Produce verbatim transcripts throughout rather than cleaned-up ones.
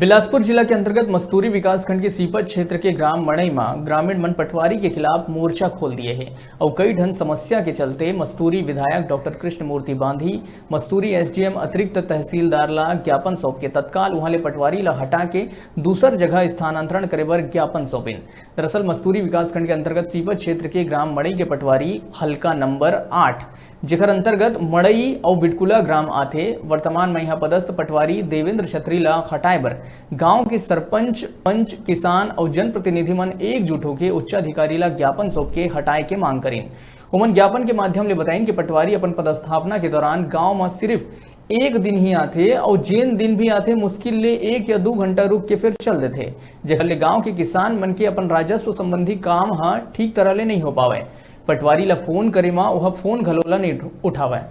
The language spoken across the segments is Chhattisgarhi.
बिलासपुर जिला के अंतर्गत मस्तूरी विकासखंड के सीपत क्षेत्र के ग्राम मड़ई म ग्रामीण मन पटवारी के खिलाफ मोर्चा खोल दिए हे। अउ कई ठन समस्या के चलते मस्तूरी विधायक डॉक्टर कृष्णमूर्ति बांधी मस्तूरी एसडीएम अतिरिक्त तहसीलदार ला ज्ञापन सौंप के तत्काल उहां ले पटवारी ला हटा के दूसर जगह स्थानांतरण करे बर ज्ञापन सौंपिन। दरअसल मस्तूरी विकासखंड के अंतर्गत सीपत क्षेत्र के ग्राम मड़ई के पटवारी हल्का नंबर आठ, जेकर अंतर्गत मड़ई अउ बिटकुला ग्राम आथे, वर्तमान म इहां पदस्थ पटवारी देवेंद्र छत्री ला हटाए बर गांव के सरपंच, पंच, किसान अउ जनप्रतिनिधि मन एकजुट होके उच्चाधिकारी ला ज्ञापन सौंप के हटाए के मांग करिन। उमन ज्ञापन के माध्यम ले बताइन कि पटवारी अपन पदस्थापना के दौरान गांव म सिर्फ एक दिन ही आथे अउ जेन दिन भी आथे, मुश्किल ले एक या दू घंटा रुक के फिर चल देथे, जेकर ले गांव के किसान मन के अपन राजस्व संबंधी काम ह ठीक तरह ले नइ हो पावय। पटवारी ला फोन करे म ओह फोन घलो ला नइ उठावय।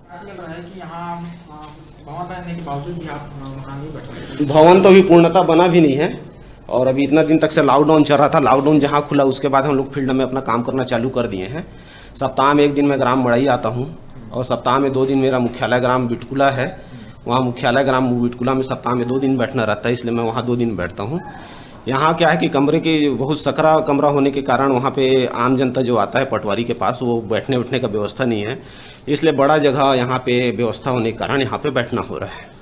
बात लग रहा है कि यहाँ, अ, भवन रहने के बावजूद भी आप, अ, वहाँ नहीं बैठ रहे। भवन तो अभी पूर्णतः बना भी नहीं है और अभी इतना दिन तक से लॉकडाउन चल रहा था। लॉकडाउन जहाँ खुला, उसके बाद हम लोग फील्ड में अपना काम करना चालू कर दिए हैं। सप्ताह में एक दिन मैं ग्राम मड़ई आता हूँ और सप्ताह में दो दिन मेरा मुख्यालय ग्राम बिटकुला है। वहाँ मुख्यालय ग्राम बिटकुला में सप्ताह में दो दिन बैठना रहता है, इसलिए मैं वहाँ दो दिन बैठता हूँ। यहाँ क्या है कि कमरे के बहुत सकरा कमरा होने के कारण वहाँ पे आम जनता जो आता है पटवारी के पास, वो बैठने उठने का व्यवस्था नहीं है, इसलिए बड़ा जगह यहाँ पे व्यवस्था होने के कारण यहाँ पे बैठना हो रहा है।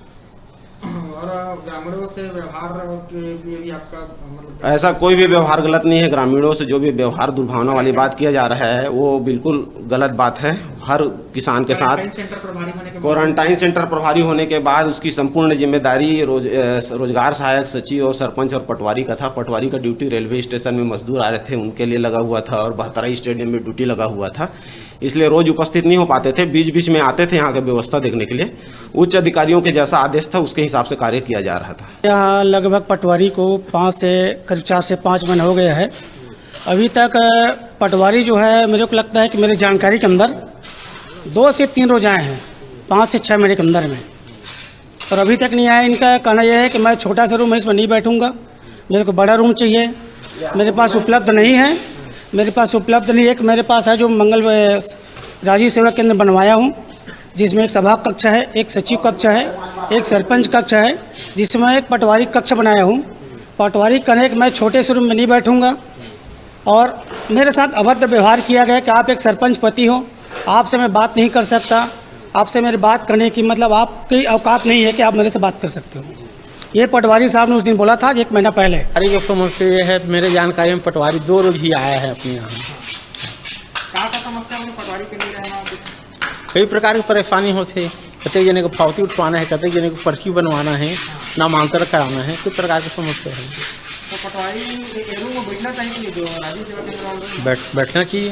और ग्रामीणों से व्यवहार के लिए भी आपका, मतलब, ऐसा कोई भी व्यवहार गलत नहीं है। ग्रामीणों से जो भी व्यवहार दुर्भावना वाली बात किया जा रहा है, वो बिल्कुल गलत बात है। हर किसान के साथ क्वारंटाइन सेंटर प्रभारी होने के क्वारंटाइन सेंटर प्रभारी होने के बाद उसकी संपूर्ण जिम्मेदारी रोज-, अ, रोजगार सहायक सचिव और सरपंच और पटवारी का था। पटवारी का ड्यूटी रेलवे स्टेशन में मजदूर आ रहे थे, उनके लिए लगा हुआ था और बहतराई स्टेडियम में ड्यूटी लगा हुआ था, इसलिए रोज उपस्थित नहीं हो पाते थे। बीच बीच में आते थे यहाँ की व्यवस्था देखने के लिए। उच्च अधिकारियों के जैसा आदेश था, उसके हिसाब से कार्य किया जा रहा था। यहाँ लगभग पटवारी को पाँच से, करीब चार से पाँच महीने हो गया है। अभी तक, अ, पटवारी जो है, मेरे को लगता है कि मेरी जानकारी के अंदर दो से तीन रोज आए हैं, पाँच से छः महीने के अंदर में, और अभी तक नहीं आया। इनका कहना यह है कि मैं छोटा सा रूम है, इसमें नहीं बैठूंगा, मेरे को बड़ा रूम चाहिए, मेरे पास उपलब्ध नहीं है, मेरे पास उपलब्ध नहीं है। एक मेरे पास है जो मंगल, अ, राजीव सेवा केंद्र बनवाया हूँ, जिसमें एक सभा कक्ष है, एक सचिव कक्ष है, एक सरपंच कक्ष है, जिसमें एक पटवारी कक्ष बनाया हूँ। पटवारी कहने कि मैं छोटे से रूम में नहीं बैठूंगा और मेरे साथ अभद्र व्यवहार किया गया कि आप एक सरपंच पति हो, आपसे मैं बात नहीं कर सकता, आपसे मेरी बात करने की, मतलब, आपकी औकात नहीं है कि आप मेरे से बात कर सकते हो। ये पटवारी साहब ने उस दिन बोला था, एक महीना पहले। अरे, जो समस्या ये है, मेरे जानकारी में पटवारी दो रोज ही आया है अपने यहाँ। का का समस्या होने पटवारी के नहीं रहना? कई प्रकार की परेशानी होथे, कतेक जने को फावती उठवाना है, कतेक जने को पर्ची बनवाना है, नामांतर कराना है, कई प्रकार की समस्या है। तो पटवारी एक रूम में बैठना चाहिए कि नहीं, जो राजीव सेवा केंद्र वाले? बैठ-, बैठना चाहिए।